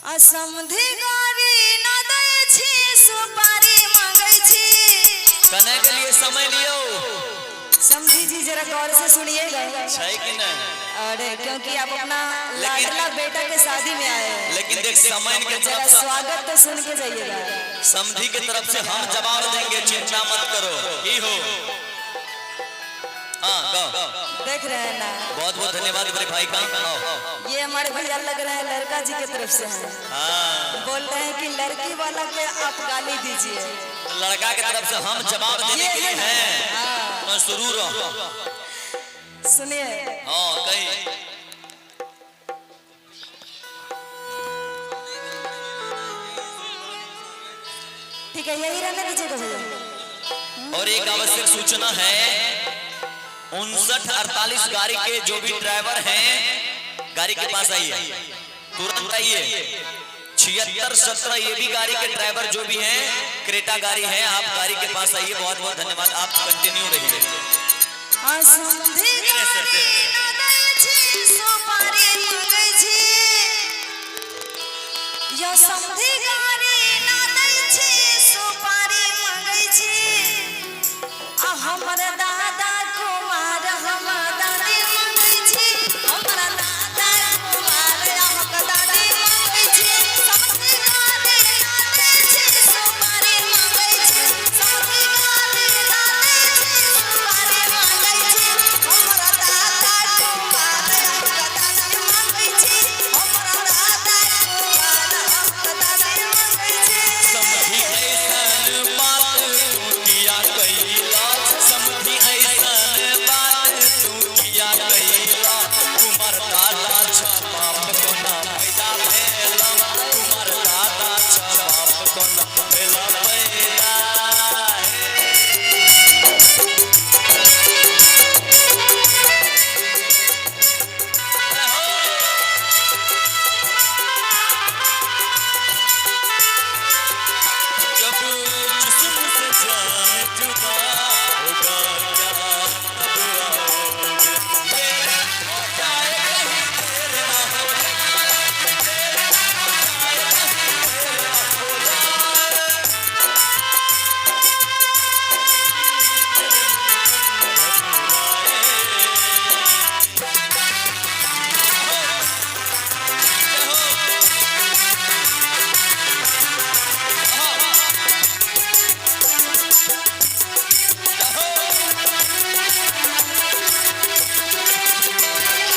आ समधि गारी न दै छी, सुपारी मांगै छी। कने के लिए समय लियो। समधी जी जरा गौर से सुनिएगा। छै कि नहीं? अरे क्योंकि आप अपना लाडला बेटा के शादी में आए हैं। लेकिन देख समय के जरा तरफ से स्वागत तो सुन के जाइएगा। समधी के तरफ से हम जवाब देंगे, चिंता मत करो। की हो? हाँ, गाओ। देख रहे हैं ना? बहुत बहुत धन्यवाद मेरे भाई का। आओ। ये हमारे भैया लग रहे हैं लड़का जी के तरफ से हैं। हाँ। बोल रहे हैं कि लड़की वाला के आप गाली दीजिए। लड़का के तरफ से हम जवाब देने के लिए हैं। हाँ। तो शुरू रहो। सुनिए। हाँ, कही। ठीक है, यही रहने दीजिएगा भैया। और एक आवश्यक सूचना है, 5948 गाड़ी के जो भी ड्राइवर हैं, गाड़ी के पास आइए, तुरंत आइए। 7617 ये भी गाड़ी के ड्राइवर जो भी हैं, क्रेटा गाड़ी है, आप गाड़ी के पास आइए। बहुत बहुत धन्यवाद, आप कंटिन्यू रहिए। आ समधी गारी न दै छी, सुपारी मांगै छी। यो समधी गारी न दै छी, सुपारी मांगै छी। आ हमर दादा कुमार हम दादी मांगै छी। हमर दादा कुमार हम दादी मांगै छी। समधी गारी न दै छी, सुपारी मांगै छी। समधी गारी न दै छी, सुपारी मांगै छी। हमर दादा कुमार हम दादी मांगै छी। हमर दादा कुमार हम दादी मांगै छी। समधी ऐसन बात तू किया कैला, समधी ऐसन बात तू किया कैला, कुमार दादा छ बाप कोना पैदा भेला, कुमार दादा छ बाप कोना भेला पैदा। जब जिस्म से जान जुदा होगा क्या तब आओगे, तेरे हो जाए कहीं तेरे ना हो जाए, तेरे हो जाए कहीं तेरे ना हो जाए।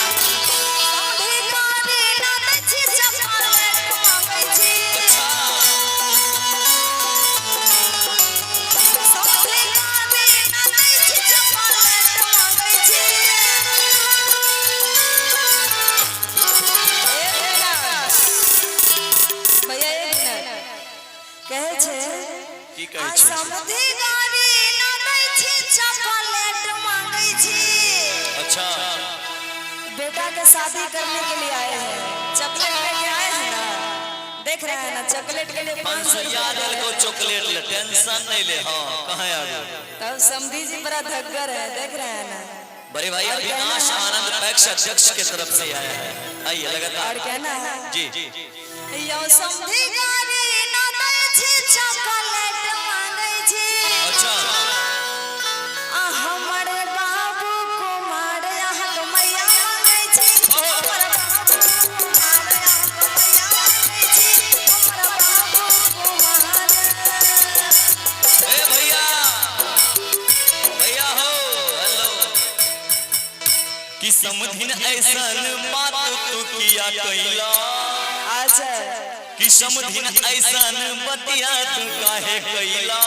समधी गारी न दै छी, चॉकलेट मांगै छी। समधी गारी न दै छी, चॉकलेट मांगै छी। एक मिनट भैया, एक मिनट। कहै छै की कहै आ छै? समधी गारी न दै छी, चॉकलेट मांगै छी। अच्छा। बेटा के शादी करने के लिए आए हैं, चॉकलेट लेके आए हैं ना? देख रहे हैं ना, चॉकलेट के लिए 500 500 याद को चॉकलेट ले, टेंशन नहीं ले। हाँ, कहाँ आ गए? तब समधी जी बड़ा धग्गर है, देख रहे हैं ना? बड़े भाई और कहना अविनाश है- आनंद पैक्स अध्यक्ष के तरफ से आया है। आइए और लगातार। कहना है जी। यो समधी गारी न दै छी, चॉकलेट मांगै छी। अच्छा। आ हमर बाबू कुमार अहाँक मैया मांगै छी। हमर बाबू कुमार अहाँक मैया मांगै छी। हमर बाबू कुमार। ए भैया, भैया हो, हेलो। कि समधिन ऐसन बात तू किया कैला, अच्छा। कि समधिन ऐसन बतिया तू काहे कैला,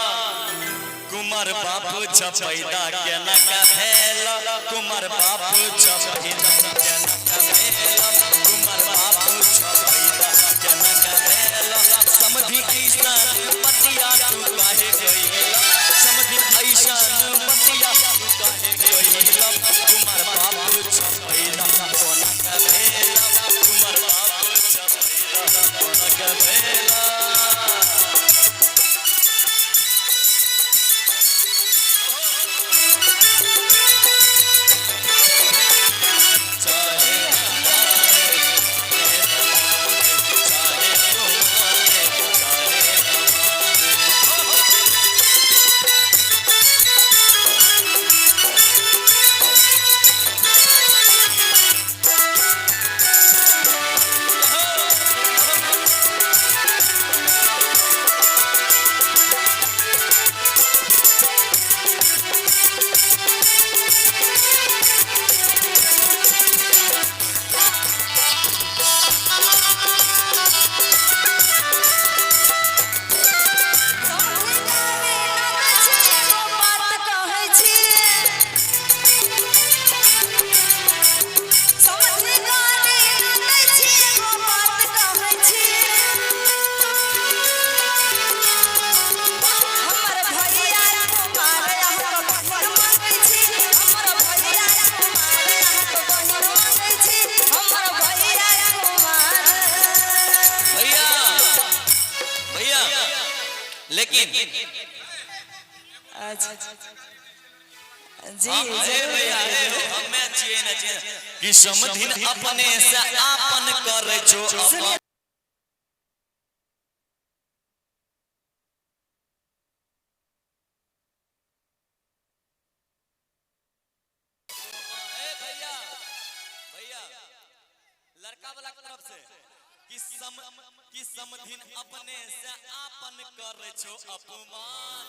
कुमार बाप छ पैदा केना का भेला, कुमार बाप छ पैदा केना का भेला, कुमार बाप छ पैदा केना का भेला, समधि ऐसन बतिया तू काहे कैला, समधि ऐसन बतिया तू काहे कैला, कुमार बाप छ पैदा कोना का भेला, कुमार बाप छ पैदा कोना का भेला। लेकिन अच्छा जी अरे जरूर। भैया, अरे हमे छियै ना छियै कि समधिन अपने से आपन करै छो। सुनिए। ए भैया, भैया, लड़का वाला के तरफ से कि सम कि समधिन अपने से आपन करै छो अपमान,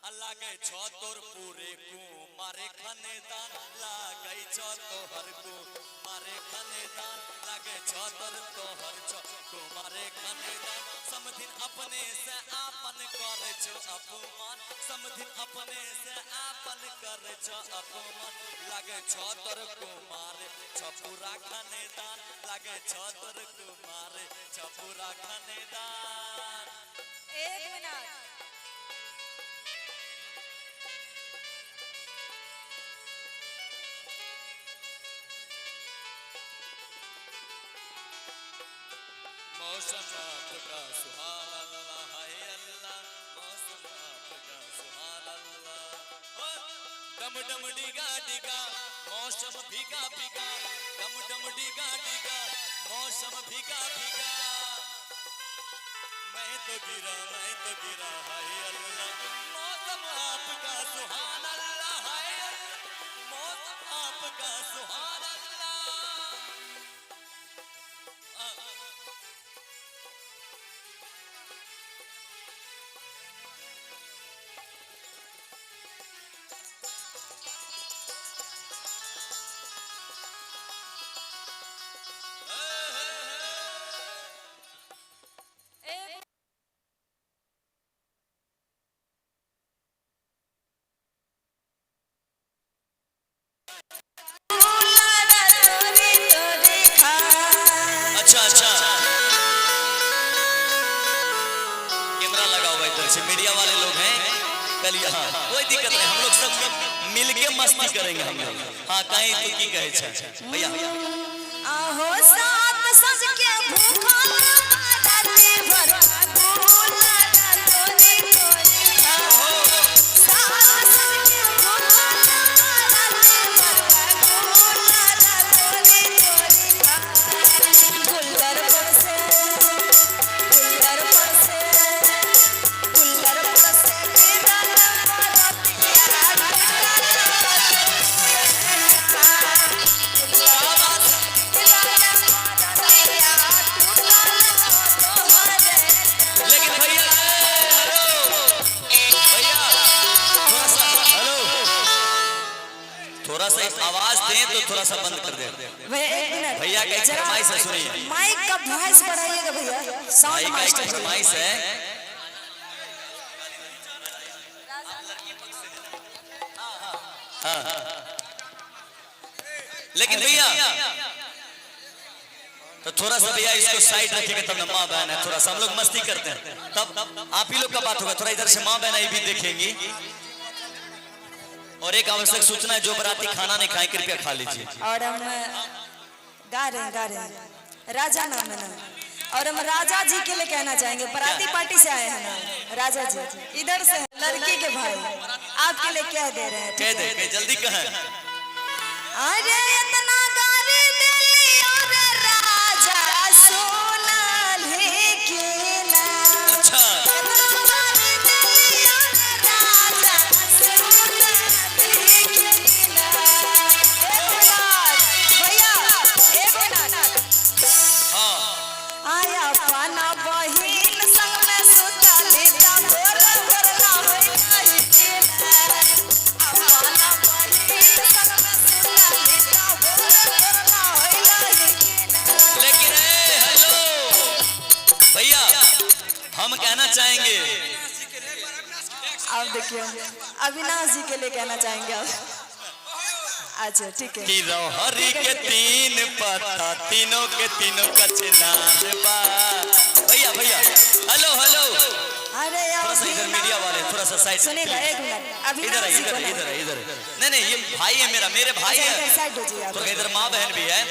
आ लागै छो तोर पूरे कुमारे खनेदान, लागै छो तोहर कुमारे खनेदान, लागै छो तोर तोहर छो कुमारे खनेदान। समधिन अपने से आपन करै छो अपमान, समधिन अपने से आपन करै छो अपमान, लागै छो तोर कुमारे छपुरा खनेदान, लागै छो तोर कुमारे छपुरा खनेदान। एक मिनट, मौसम आपका सुहान अल्लाह, हाय अल्लाह, मौसम आपका सुहान अल्लाह। ओ, डम डम डिगा डिगा मौसम भीगा भीगा, डम डम डिगा डिगा मौसम भीगा भीगा, मैं तो गिरा, मैं तो गिरा, हाय अल्लाह, मौसम आपका सुहान अल्लाह, हाय अल्लाह, मौसम आपका सुहान अल्लाह। एक अच्छा अच्छा, कैमरा लगा हुआ है इधर से, मीडिया वाले लोग हैं कल यहाँ, कोई दिक्कत नहीं, हम लोग सब मिलके मस्ती करेंगे हम लोग। हाँ कहीं तो की कहे छे भैया। आहो सात सज के भूखल बाराती भर गुलाल तोरी तोरी खा। सात सज के भूखल बाराती भर गुलाल तोरी तोरी खा। गुल्लर पर से, गुल्लर पर से, गुल्लर पर से गिरल बारातिया। लेकिन भैया, हेलो भैया, थोड़ा सा हेलो, थोड़ा सा आवाज दें तो थोड़ा सा बंद कर दे। भैया एक मिनट, भैया का एक जरा फरमाइश है, सुनिए। माइक का वॉइस बढ़ाइएगा भैया, भाई साउंड का एक मास्टर जी। फरमाइश है। हाँ, लेकिन भैया तो थोड़ा सा भैया इसको साइड रखिएगा तब ना, माँ बहन है, थोड़ा सा हम लोग मस्ती करते हैं तब आप ही लोग का बात होगा। थोड़ा इधर से माँ बहन आई भी देखेंगी। और एक आवश्यक सूचना है, जो बराती खाना नहीं खाए कृपया खा लीजिए। और हम गा रहे हैं, गा रहे हैं राजा नाम है ना, और हम राजा जी के लिए कहना चाहेंगे, बराती पार्टी से आए हैं ना राजा जी, इधर से लड़की के भाई आपके लिए कह दे रहे हैं। कह दे, कह जल्दी कहें। अरे इतना गाली दिली और राजा सोना लेके ना। अच्छा इतना गाली दिली और राजा सोना लेके ना। एक मिनट भैया, एक मिनट। हाँ आया पाना बहिन संग में सुतली ता भोर भोर ना होई नाही ना। पाना बहिन संग में सुतली ता भोर भोर ना होई नाही ना। लेकिन ए, हेलो भैया, हम कहना चाहेंगे, अब देखिए अविनाश जी के लिए कहना चाहेंगे आप। अच्छा ठीक है। कि रोहरी के तीन पत्ता, तीनों के तीनों कचनार बा। भैया भैया, हेलो हेलो, अरे थोड़ा सा इधर मीडिया वाले थोड़ा सा साइड। सुनिएगा एक मिनट, इधर अविनाश है, जी इधर को है, ना। इधर है, इधर है। नहीं नहीं, ये भाई है मेरा, मेरे भाई अच्छा, है। इधर साइड हो जाइए आप। तो इधर माँ बहन भी है।